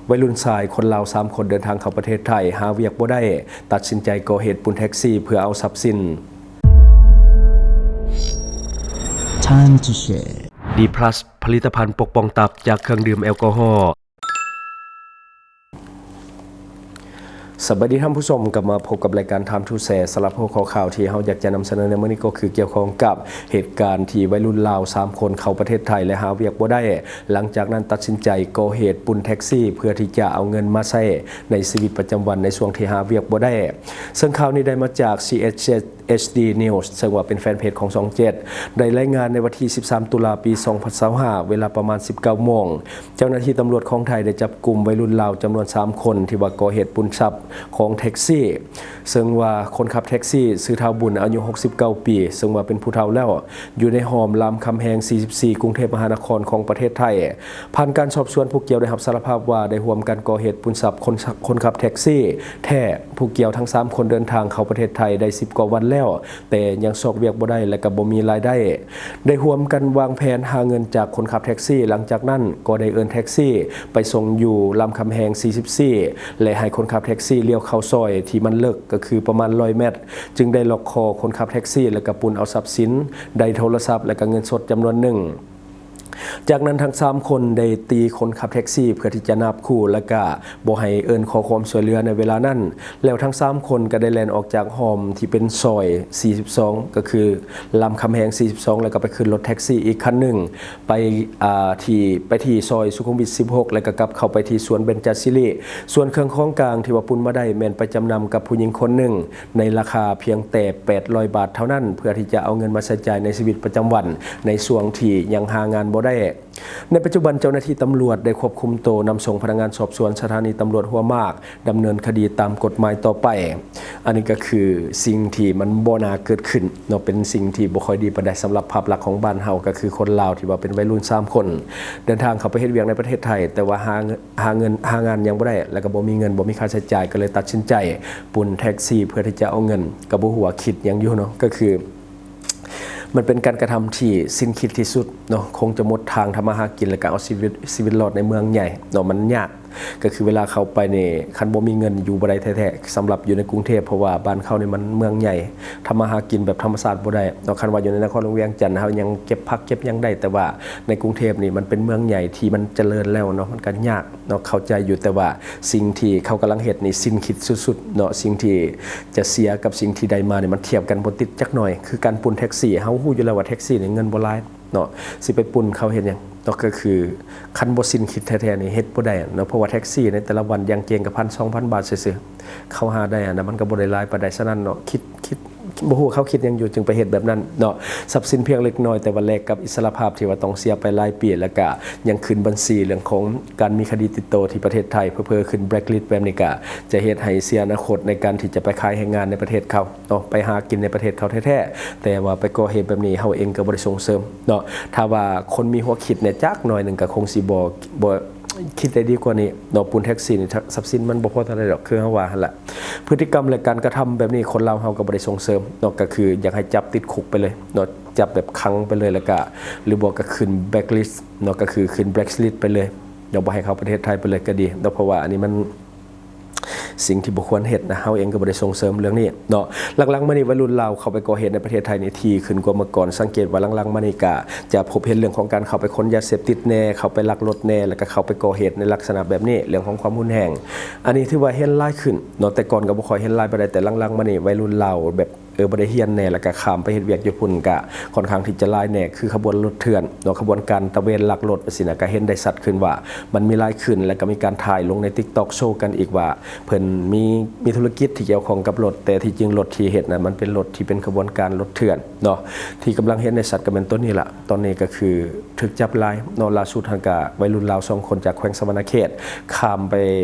ໄວລຸ້ນຊາຍຄົນລາວສາມຄົນເດີນທາງເຂົ້າປະເທດໄທ ຫາວຽກບໍ່ໄດ້ ຕັດສິນໃຈກໍ່ເຫດປຸ້ນແທັກຊີເພື່ອເອົາຊັບສິນ. Time to share. ດີພລັສ ຜະລິດຕະພັນປົກປ້ອງຕັບຈາກເຄື່ອງດື່ມແອລກໍຮໍ. ສະບາຍດີທ່ານຜູ້ຊົມ, ກັບມາພົບກັບລາຍການ Time to Share. ສຳລັບຫົວຂໍ້ຂ່າວທີ່ເຮົາຢາກຈະນຳສະເໜີໃນມື້ນີ້ກໍຄືກ່ຽວຂ້ອງກັບເຫດການທີ່ໄວລຸ້ນລາວສາມຄົນເຂົ້າປະເທດໄທ ແລະ ຫາວຽກບໍ່ໄດ້, ຫຼັງຈາກນັ້ນຕັດສິນໃຈກໍ່ເຫດປຸ້ນແທັກຊີເພື່ອທີ່ຈະເອົາເງິນມາໃຊ້ໃນຊີວິດປະຈຳວັນໃນຊ່ວງທີ່ຫາວຽກບໍ່ໄດ້. ເຊິ່ງຂ່າວນີ້ໄດ້ມາຈາກ CHHD News ເຊິ່ງວ່າເປັນແຟນເພຈຂອງຊ່ອງເຈັດ ໄດ້ລາຍງານໃນວັນທີສິບສາມ ຕຸລາ ປີສອງພັນຊາວຫ້າ ເວລາປະມານສິບເກົ້າໂມງ ເຈົ້າໜ້າທີ່ຕຳຫຼວດຂອງໄທໄດ້ຈັບກຸມໄວລຸ້ນລາວຈຳນວນສາມຄົນ ທີ່ວ່າກໍ່ເຫດປຸ້ນຊັບຂອງແທັກຊີ ເຊິ່ງວ່າຄົນຂັບແທັກຊີຊື່ທ້າວບຸນ ອາຍຸຫົກສິບເກົ້າປີ ເຊິ່ງວ່າເປັນຜູ້ເຖົ້າແລ້ວ ຢູ່ໃນຮ່ອມລາມຄຳແຫງສີ່ສິບສີ່ ກຸງເທບມະຫານະຄອນຂອງປະເທດໄທ. ຜ່ານການສອບສວນ, ຜູ້ກ່ຽວໄດ້ຮັບສາລະພາບວ່າໄດ້ຮ່ວມກັນກໍ່ເຫດປຸ້ນຊັບຄົນ ຄົນຂັບແທັກຊີແທ້. ຜູ້ກ່ຽວທັງສາມຄົນເດີນທາງເຂົ້າປະເທດໄທໄດ້ສິບກວ່າວັນແລ້ວ, ແຕ່ຍັງຊອກວຽກບໍ່ໄດ້ ແລະ ກໍບໍ່ມີລາຍໄດ້. ໄດ້ຮ່ວມກັນວາງແຜນຫາເງິນຈາກຄົນຂັບແທັກຊີ, ຫຼັງຈາກນັ້ນກໍໄດ້ເອີ້ນແທັກຊີໄປສົ່ງຢູ່ລາມຄຳແຫງສີ່ສິບສີ່ ແລະ ໃຫ້ຄົນຂັບແທັກຊີລ້ຽວເຂົ້າຊອຍທີ່ມັນເລິກ, ກໍຄືປະມານຮ້ອຍແມັດ, ຈຶ່ງໄດ້ລັອກຄໍຄົນຂັບແທັກຊີ ແລະ ກໍປຸ້ນເອົາຊັບສິນ ໄດ້ໂທລະສັບ ແລະ ກໍເງິນສົດຈຳນວນໜຶ່ງ. ຈາກນັ້ນທັງສາມຄົນໄດ້ຕີຄົນຂັບແທັກຊີເພື່ອທີ່ຈະນາບຂູ່ ແລະ ກະບໍ່ໃຫ້ເອີ້ນຂໍຄວາມຊ່ວຍເຫຼືອໃນເວລານັ້ນ, ແລ້ວທັງສາມຄົນກໍໄດ້ແລ່ນອອກຈາກຮ່ອມທີ່ເປັນຊອຍສີ່ສິບສອງ ກໍຄືລາມຄຳແຫງສີ່ສິບສອງ ແລ້ວກໍໄປຂຶ້ນລົດແທັກຊີອີກຄັນໜຶ່ງ ໄປ ອ່າ ທີ່ ໄປທີ່ຊອຍສຸຂຸມວິດສິບຫົກ ແລ້ວກໍກັບເຂົ້າໄປທີ່ສວນເບັນຈະສິລິ. ສ່ວນເຄື່ອງຂອງກາງທີ່ວ່າປຸ້ນມາໄດ້ແມ່ນໄປຈຳນຳກັບຜູ້ຍິງຄົນໜຶ່ງ ໃນລາຄາພຽງແຕ່ແປດຮ້ອຍບາດເທົ່ານັ້ນ ເພື່ອທີ່ຈະເອົາເງິນມາໃຊ້ຈ່າຍໃນຊີວິດປະຈຳວັນ ໃນຊ່ວງທີ່ຍັງຫາງານບໍ່ໄດ້. ໃນປັດຈຸບັນເຈົ້າໜ້າທີ່ຕຳຫຼວດໄດ້ຄວບຄຸມໂຕນຳສົ່ງພະນັກງານສອບສວນສະຖານີຕຳຫຼວດຫົວໝາກ ດຳເນີນຄະດີຕາມກົດໝາຍຕໍ່ໄປ. ອັນນີ້ກໍຄືສິ່ງທີ່ມັນບໍ່ໜ້າເກີດຂຶ້ນເນາະ, ເປັນສິ່ງທີ່ບໍ່ຄ່ອຍດີປານໃດສຳລັບພາບລັກຂອງບ້ານເຮົາ, ກໍຄືຄົນລາວທີ່ວ່າເປັນໄວລຸ້ນສາມຄົນ ເດີນທາງເຂົ້າໄປເຮັດວຽກໃນປະເທດໄທ ແຕ່ວ່າຫາ ຫາເງິນ ຫາງານຫຍັງບໍ່ໄດ້ ແລ້ວກໍບໍ່ມີເງິນ ບໍ່ມີຄ່າໃຊ້ຈ່າຍ ກໍເລີຍຕັດສິນໃຈປຸ້ນແທັກຊີເພື່ອທີ່ຈະເອົາເງິນ. ກໍບໍ່ຮູ້ວ່າຄິດຫຍັງຢູ່ເນາະ, ກໍຄືມັນເປັນການກະທຳທີ່ສິ້ນຄິດທີ່ສຸດເນາະ, ຄົງຈະໝົດທາງທຳມາຫາກິນ ແລ້ວກໍເອົາຊີວິດ ຊີວິດລອດໃນເມືອງໃຫຍ່ເນາະ, ມັນຍາກ. ກໍຄືເວລາເຂົ້າໄປນີ້ ຄັນບໍ່ມີເງິນຢູ່ບໍ່ໄດ້ແທ້ໆ ສຳລັບຢູ່ໃນກຸງເທບ, ເພາະວ່າບ້ານເຂົານີ້ມັນເມືອງໃຫຍ່ ທຳມາຫາກິນແບບທຳມະຊາດບໍ່ໄດ້ເນາະ. ຄັນວ່າຢູ່ໃນນະຄອນຫຼວງວຽງຈັນ ເຮົາຍັງເກັບຜັກເກັບຫຍັງໄດ້, ແຕ່ວ່າໃນກຸງເທບນີ້ມັນເປັນເມືອງໃຫຍ່ທີ່ມັນຈະເລີນແລ້ວເນາະ, ມັນກໍຍາກເນາະ, ເຂົ້າໃຈຢູ່. ແຕ່ວ່າສິ່ງທີ່ເຂົາກຳລັງເຮັດນີ້ສິ້ນຄິດສຸດໆເນາະ, ສິ່ງທີ່ຈະເສຍກັບສິ່ງທີ່ໄດ້ມານີ້ ມັນທຽບກັນບໍ່ຕິດຈັກໜ່ອຍ. ຄືການປຸ້ນແທັກຊີ, ເຮົາຮູ້ຢູ່ແລ້ວວ່າແທັກຊີນີ້ເງິນບໍ່ຫຼາຍເນາະ, ຊິໄປປຸ້ນເຂົາເຮັດຫຍັງເນາະ? ກໍຄືຄັນບໍ່ສິ້ນຄິດແທ້ໆນີ້ເຮັດບໍ່ໄດ້ເນາະ, ເພາະວ່າແທັກຊີໃນແຕ່ລະວັນຢ່າງເກັ່ງກໍພັນ ສອງພັນບາດຊື່ໆ ເຂົາຫາໄດ້ຫັ້ນນະ, ມັນກໍບໍ່ໄດ້ຫຼາຍປານໃດ. ສະນັ້ນເນາະ, ຄິດ ຄິດ ບໍ່ຮູ້ເຂົາຄິດຫຍັງຢູ່ຈຶ່ງໄປເຮັດແບບນັ້ນເນາະ. ຊັບສິນພຽງເລັກນ້ອຍ ແຕ່ວ່າແລກກັບອິດສະຫຼະພາບທີ່ວ່າຕ້ອງເສຍໄປຫຼາຍປີ, ແລ້ວກະຍັງຂຶ້ນບັນຊີເລື່ອງຂອງການມີຄະດີຕິດໂຕທີ່ປະເທດໄທ, ເຜີໆຂຶ້ນແບລັກລິດແບບນີ້ ກະຈະເຮັດໃຫ້ເສຍອະນາຄົດໃນການທີ່ຈະໄປຂາຍແຮງງານໃນປະເທດເຂົາເນາະ, ໄປຫາກິນໃນປະເທດເຂົາແທ້ໆ, ແຕ່ວ່າໄປກໍ່ເຫດແບບນີ້ ເຮົາເອງກໍບໍ່ໄດ້ສົ່ງເສີມເນາະ. ຖ້າວ່າຄົນມີຫົວຄິດແດ່ຈັກໜ້ອຍໜຶ່ງ ກໍຄົງຊິບໍ່ ບໍ່ ຄິດໄດ້ດີກວ່ານີ້ເນາະ. ປຸ້ນແທັກຊີນີ້ ຊັບສິນມັນບໍ່ພໍເທົ່າໃດດອກ, ຄືເຮົາວ່າຫັ້ນລະ. ພຶດຕິກຳ ແລະ ການກະທຳແບບນີ້ ຄົນລາວເຮົາກໍບໍ່ໄດ້ສົ່ງເສີມເນາະ, ກໍຄືຢາກໃຫ້ຈັບຕິດຄຸກໄປເລີຍເນາະ, ຈັບແບບຂັງໄປເລີຍ, ແລ້ວກະ ຫຼືບໍ່ກໍຂຶ້ນແບລັກລິດເນາະ, ກໍຄືຂຶ້ນແບລັກລິດໄປເລີຍເນາະ, ບໍ່ໃຫ້ເຂົ້າປະເທດໄທໄປເລີຍກໍດີເນາະ, ເພາະວ່າອັນນີ້ມັນ ສິ່ງທີ່ບໍ່ຄວນເຮັດນະ, ເຮົາເອງກໍບໍ່ໄດ້ສົ່ງເສີມເລື່ອງນີ້ເນາະ. ຫຼັງໆມານີ້ ໄວລຸ້ນລາວເຂົ້າໄປກໍ່ເຫດໃນປະເທດໄທນີ້ຖີ່ຂຶ້ນກວ່າເມື່ອກ່ອນ. ສັງເກດວ່າຫຼັງໆມານີ້ກະຈະພົບເຫັນເລື່ອງຂອງການເຂົ້າໄປຂົນຢາເສບຕິດແດ່, ເຂົ້າໄປລັກລົດແດ່, ແລ້ວກະເຂົ້າໄປກໍ່ເຫດໃນລັກສະນະແບບນີ້. ເລື່ອງຂອງຄວາມຮຸນແຮງ ອັນນີ້ຖືວ່າເຫັນຫຼາຍຂຶ້ນເນາະ, ແຕ່ກ່ອນກໍບໍ່ຄ່ອຍເຫັນຫຼາຍປານໃດ, ແຕ່ຫຼັງໆມານີ້ ໄວລຸ້ນລາວແບບ ເອີ ບໍ່ໄດ້ຮຽນແດ່ ແລ້ວກະຂ້າມໄປເຮັດວຽກຢູ່ພຸ້ນ ກະຂ້ອນຂ້າງທີ່ຈະຫຼາຍແດ່, ຄືຂະບວນລົດເຖື່ອນເນາະ, ຂະບວນການຕະເວນລັກລົດຊີ້ນະ, ກະເຫັນໄດ້ຊັດຂຶ້ນວ່າມັນມີຫຼາຍຂຶ້ນ, ແລ້ວກະມີການຖ່າຍລົງໃນ TikTok ໂຊກັນອີກວ່າເພິ່ນມີ ມີທຸລະກິດທີ່ກ່ຽວຂ້ອງກັບລົດ, ແຕ່ທີ່ຈິງລົດທີ່ເຮັດນະ ມັນເປັນລົດທີ່ເປັນຂະບວນການລົດເຖື່ອນເນາະ. ທີ່ກຳລັງເຫັນໄດ້ຊັດກະແມ່ນໂຕນີ້ລະ, ຕອນນີ້ກະຄືຖືກຈັບຫຼາຍເນາະ. ລ່າສຸດຫັ້ນກະໄວລຸ້ນລາວສອງຄົນຈາກແຂວງສະຫວັນນະເຂດ ຂ້າມໄປ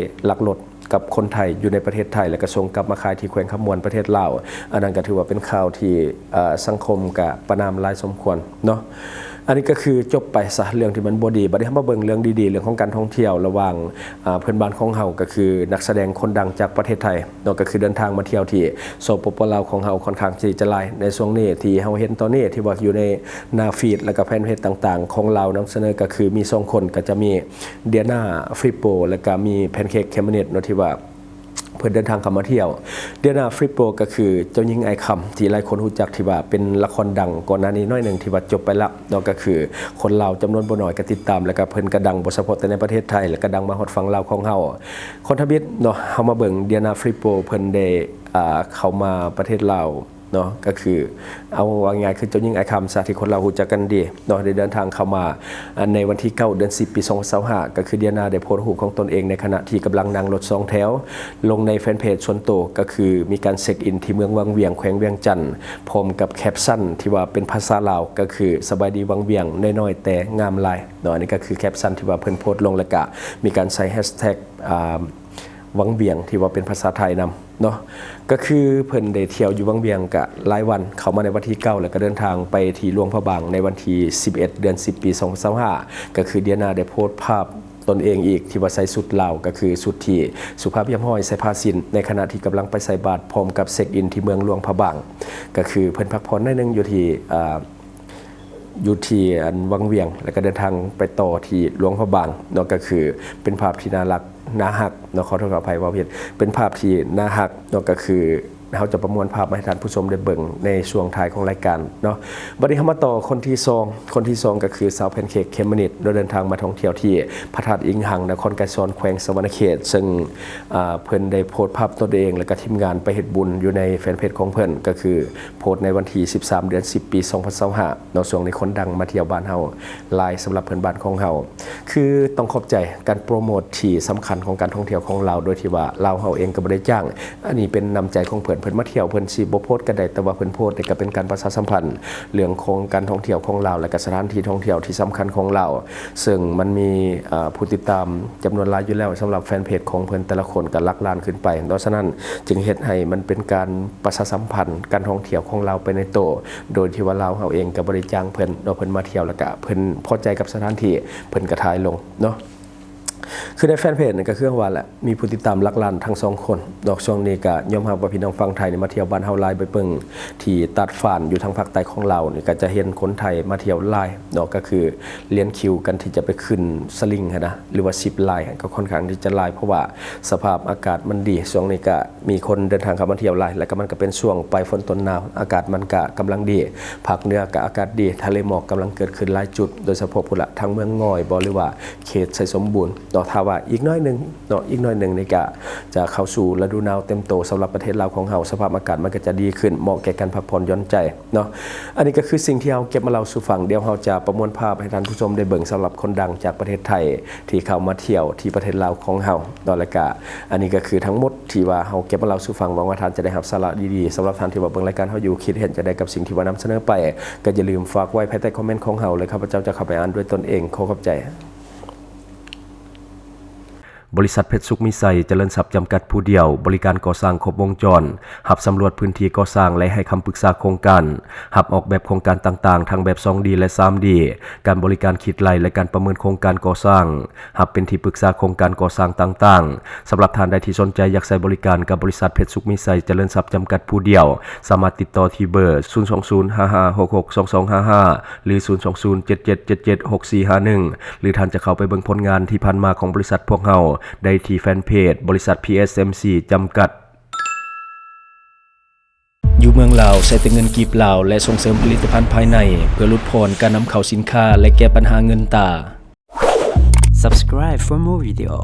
ລັກລົດ ກັບຄົນໄທຢູ່ໃນປະເທດໄທ ແລ້ວກະສົ່ງກັບມາຂາຍທີ່ແຂວງຄຳມ່ວນປະເທດລາວ. ອັນນັ້ນກະຖືວ່າເປັນຂ່າວທີ່ ເອີ ສັງຄົມກະປະນາມຫຼາຍສົມຄວນເນາະ. ອັນນີ້ກໍຄືຈົບໄປຊະເລື່ອງທີ່ມັນບໍ່ດີ. ບັດນີ້ເຮົາມາເບິ່ງເລື່ອງດີໆ ເລື່ອງຂອງການທ່ອງທ່ຽວລະຫວ່າງ ອາ ເພື່ອນບ້ານຂອງເຮົາ ກໍຄືນັກສະແດງຄົນດັງຈາກປະເທດໄທເນາະ ກໍຄືເດີນທາງມາທ່ຽວທີ່ສປປລາວຂອງເຮົາຄ່ອນຂ້າງທີ່ຈະຫຼາຍໃນຊ່ວງນີ້ ທີ່ເຮົາເຫັນຕອນນີ້ ທີ່ວ່າຢູ່ໃນໜ້າຟີດ ແລະກະແຟນເພຈຕ່າງໆຂອງລາວນຳສະເໜີ ກໍຄືມີສອງຄົນ ກໍຈະມີ ເດຍນາ ຟຣິບໂປ ແລະກະມີ ແພນເຄ້ກ ເຄມມະນິດ ເນາະ ທີ່ວ່າ ເພິ່ນເດີນທາງເຂົ້າມາທ່ຽວ. ເດຍນາ ຟຣິບໂປ ກໍຄືເຈົ້າຍິງອ້າຍຄຳ ທີ່ຫຼາຍຄົນຮູ້ຈັກ ທີ່ວ່າເປັນລະຄອນດັງກ່ອນໜ້ານີ້ໜ້ອຍໜຶ່ງ ທີ່ວ່າຈົບໄປແລ້ວເນາະ ກໍຄືຄົນລາວຈຳນວນບໍ່ໜ້ອຍກໍຕິດຕາມ ແລ້ວກໍເພິ່ນກໍດັງບໍ່ສະເພາະແຕ່ໃນປະເທດໄທ ແລ້ວກໍດັງມາຮອດຝັ່ງລາວຂອງເຮົາ. ຄົນທຳອິດເນາະ ເຮົາມາເບິ່ງ ເດຍນາ ຟຣິບໂປ ເພິ່ນໄດ້ ອ່າ ເຂົ້າມາປະເທດລາວ ເນາະ ກໍຄືເອົາວ່າງ່າຍໆ ຄືເຈົ້າຍິງອ້າຍຄຳຊະ ທີ່ຄົນລາວຮູ້ຈັກກັນດີເນາະ ໄດ້ເດີນທາງເຂົ້າມາ ອັນ ໃນວັນທີເກົ້າ ເດືອນສິບ ປີສອງພັນຊາວຫ້າ ກໍຄືເດຍນາໄດ້ໂພສຮູບຂອງຕົນເອງໃນຂະນະທີ່ກຳລັງນັ່ງລົດສອງແຖວ ລົງໃນແຟນເພຈສ່ວນໂຕ ກໍຄືມີການເຊັກອິນທີ່ເມືອງວັງວຽງ ແຂວງວຽງຈັນ ພ້ອມກັບແຄບຊັນທີ່ວ່າເປັນພາສາລາວ ກໍຄື ສະບາຍດີວັງວຽງ ນ້ອຍໆແຕ່ງາມຫຼາຍເນາະ. ອັນນີ້ກໍຄືແຄບຊັນທີ່ວ່າເພິ່ນໂພສລົງ ແລ້ວກະມີການໃສ່ແຮັດແທັກ ອ່າ ວັງວຽງ ທີ່ວ່າເປັນພາສາໄທນຳເນາະ ກໍຄືເພິ່ນໄດ້ທ່ຽວຢູ່ວັງວຽງກະຫຼາຍວັນ ເຂົ້າມາໃນວັນທີເກົ້າ ແລ້ວກໍເດີນທາງໄປທີ່ຫຼວງພະບາງໃນວັນທີສິບເອັດ ເດືອນສິບ ປີສອງພັນຊາວຫ້າ ກໍຄືເດຍນາໄດ້ໂພສພາບຕົນເອງອີກ ທີ່ວ່າໃສ່ຊຸດລາວ ກໍຄືຊຸດທີ່ສຸພາບຮຽບຮ້ອຍ ໃສ່ຜ້າສິ້ນ ໃນຂະນະທີ່ກຳລັງໄປໃສ່ບາດ ພ້ອມກັບເຊັກອິນທີ່ເມືອງຫຼວງພະບາງ ກໍຄືເພິ່ນພັກຜ່ອນໜ້ອຍໜຶ່ງຢູ່ທີ່ ອ່າ ຢູ່ທີ່ອັນວັງວຽງ ແລ້ວກໍເດີນທາງໄປຕໍ່ທີ່ຫຼວງພະບາງເນາະ ກໍຄືເປັນພາບທີ່ໜ້າຮັກ ໜ້າຮັກເນາະ ຂໍໂທດຂໍອະໄພເວົ້າຜິດ ເປັນພາບທີ່ໜ້າຮັກເນາະ ກໍຄືເຮົາຈະປະມວນພາບມາໃຫ້ທ່ານຜູ້ຊົມໄດ້ເບິ່ງໃນຊ່ວງທ້າຍຂອງລາຍການເນາະ. ບັດນີ້ເຮົາມາຕໍ່ຄົນທີສອງ ຄົນທີສອງກໍຄືສາວແພນເຄ້ກ ເຄມມະນິດເນາະ ເດີນທາງມາທ່ອງທ່ຽວທີ່ພະທາດອິງຫັງ ນະຄອນໄກສອນ ແຂວງສະຫວັນນະເຂດ ເຊິ່ງ ອາ ເພິ່ນໄດ້ໂພສພາບຕົນເອງ ແລ້ວກໍທີມງານໄປເຮັດບຸນຢູ່ໃນແຟນເພຈຂອງເພິ່ນ ກໍຄື ໂພສໃນວັນທີສິບສາມ ເດືອນສິບ ປີສອງພັນຊາວຫ້າເນາະ ຊ່ວງນີ້ຄົນດັງມາທ່ຽວບ້ານເຮົາຫຼາຍ ສຳລັບເພື່ອນບ້ານຂອງເຮົາ ຄືຕ້ອງຂອບໃຈການໂປຣໂມດທີ່ສຳຄັນຂອງການທ່ອງທ່ຽວຂອງລາວ ໂດຍທີ່ວ່າລາວເຮົາເອງກໍບໍ່ໄດ້ຈ້າງ ອັນນີ້ເປັນນ້ຳໃຈຂອງເພິ່ນ ເພິ່ນມາທ່ຽວ ເພິ່ນຊິບໍ່ໂພສກໍໄດ້ ແຕ່ວ່າເພິ່ນໂພສນີ້ກໍເປັນການປະຊາສຳພັນເລື່ອງຂອງການທ່ອງທ່ຽວຂອງລາວ ແລະກະສະຖານທີ່ທ່ອງທ່ຽວທີ່ສຳຄັນຂອງລາວ ເຊິ່ງມັນມີ ເອີ ຜູ້ຕິດຕາມຈຳນວນຫຼາຍຢູ່ແລ້ວ ສຳລັບແຟນເພຈຂອງເພິ່ນແຕ່ລະຄົນກໍຫຼັກລ້ານຂຶ້ນໄປເນາະ ສະນັ້ນຈຶ່ງເຮັດໃຫ້ມັນເປັນການປະຊາສຳພັນການທ່ອງທ່ຽວຂອງລາວໄປໃນໂຕ ໂດຍທີ່ວ່າລາວເຮົາເອງກໍບໍ່ໄດ້ຈ້າງເພິ່ນເນາະ ເພິ່ນມາທ່ຽວ ແລ້ວກະເພິ່ນພໍໃຈກັບສະຖານທີ່ ເພິ່ນກໍຖ່າຍລົງເນາະ. ຄືໃນແຟນເພຈນີ້ກໍຄືວ່າແຫຼະ ມີຜູ້ຕິດຕາມຫຼັກລ້ານທັງສອງຄົນເນາະ ຊ່ວງນີ້ກໍຍອມຮັບວ່າພີ່ນ້ອງຝັ່ງໄທນີ້ມາທ່ຽວບ້ານເຮົາຫຼາຍ ໄປເບິ່ງທີ່ຕາດຝານຢູ່ທາງພາກໃຕ້ຂອງລາວນີ້ ກໍຈະເຫັນຄົນໄທມາທ່ຽວຫຼາຍເນາະ ກໍຄືລຽນຄິວກັນທີ່ຈະໄປຂຶ້ນສະລິງຫັ້ນນະ ຫຼືວ່າຊິບລາຍຫັ້ນ ກໍຄ່ອນຂ້າງທີ່ຈະຫຼາຍ ເພາະວ່າສະພາບອາກາດມັນດີ ຊ່ວງນີ້ກະມີຄົນເດີນທາງເຂົ້າມາທ່ຽວຫຼາຍ ແລ້ວກະມັນກະເປັນຊ່ວງປາຍຝົນຕົ້ນໜາວ ອາກາດມັນກະກຳລັງດີ ພາກເໜືອກະອາກາດດີ ທະເລໝອກກຳລັງເກີດຂຶ້ນຫຼາຍຈຸດ ໂດຍສະເພາະພຸ້ນລະ ທາງເມືອງງອຍບໍ ຫຼືວ່າເຂດໄຊສົມບູນເນາະ ຖ້າວ່າອີກໜ້ອຍໜຶ່ງເນາະ ອີກໜ້ອຍໜຶ່ງນີ້ກະຈະເຂົ້າສູ່ລະດູໜາວເຕັມໂຕ ສຳລັບປະເທດລາວຂອງເຮົາ ສະພາບອາກາດມັນກະຈະດີຂຶ້ນ ເໝາະແກ່ການພັກຜ່ອນຢ່ອນໃຈ ເນາະ. ອັນນີ້ກໍຄືສິ່ງທີ່ເຮົາເກັບມາເລົ່າສູ່ຟັງ. ດຽວເຮົາຈະປະມວນພາບໃຫ້ທ່ານຜູ້ຊົມໄດ້ເບິ່ງ ສຳລັບຄົນດັງຈາກປະເທດໄທທີ່ເຂົ້າມາທ່ຽວທີ່ປະເທດລາວຂອງເຮົາເນາະ. ແລ້ວກະອັນນີ້ກໍຄືທັງໝົດທີ່ວ່າເຮົາເກັບມາເລົ່າສູ່ຟັງ. ຫວັງວ່າທ່ານຈະໄດ້ຮັບສາລະດີໆ. ສຳລັບທ່ານທີ່ວ່າເບິ່ງລາຍການເຮົາຢູ່ ຄິດເຫັນຈັ່ງໃດກັບສິ່ງທີ່ວ່ານຳສະເໜີໄປ ກໍຢ່າລືມຝາກໄວ້ພາຍໃຕ້ຄອມເມັນຂອງເຮົາ ແລະ ຂ້າພະເຈົ້າຈະເຂົ້າໄປອ່ານດ້ວຍຕົນເອງ. ຂໍຂອບໃຈ. ບໍລິສັດເພັດສຸກມີໄຊຈະເລີນຊັບຈຳກັດຜູ້ດຽວ ບໍລິການກໍ່ສ້າງຄົບວົງຈອນ, ຮັບສຳຫຼວດພື້ນທີ່ກໍ່ສ້າງ ແລະ ໃຫ້ຄຳປຶກສາໂຄງການ, ຮັບອອກແບບໂຄງການຕ່າງໆ ທັງແບບສອງດີ ແລະ ສາມດີ, ການບໍລິການຄິດໄລ່ ແລະ ການປະເມີນໂຄງການກໍ່ສ້າງ, ຮັບເປັນທີ່ປຶກສາໂຄງການກໍ່ສ້າງຕ່າງໆ. ສຳລັບທ່ານໃດທີ່ສົນໃຈຢາກໃຊ້ບໍລິການກັບບໍລິສັດເພັດສຸກມີໄຊຈະເລີນຊັບຈຳກັດຜູ້ດຽວ, ສາມາດຕິດຕໍ່ທີ່ເບີ ສູນສອງສູນ ຫ້າຫ້າຫົກຫົກ ສອງສອງຫ້າຫ້າ ຫຼື ສູນສອງສູນ ເຈັດເຈັດເຈັດເຈັດ ຫົກສີ່ຫ້າໜຶ່ງ ຫຼື ທ່ານຈະເຂົ້າໄປເບິ່ງຜົນງານທີ່ຜ່ານມາຂອງບໍລິສັດພວກເຮົາໄດ້ທີ່ແຟນເພຈ ບໍລິສັດ ພີເອັສເອັມຊີ ຈຳກັດ. ຢູ່ເມືອງລາວ ໃຊ້ແຕ່ເງິນກີບລາວ ແລະ ສົ່ງເສີມຜະລິດຕະພັນພາຍໃນ ເພື່ອຫຼຸດຜ່ອນການນຳເຂົ້າສິນຄ້າ ແລະ ແກ້ບັນຫາເງິນຕາ. Subscribe for more video.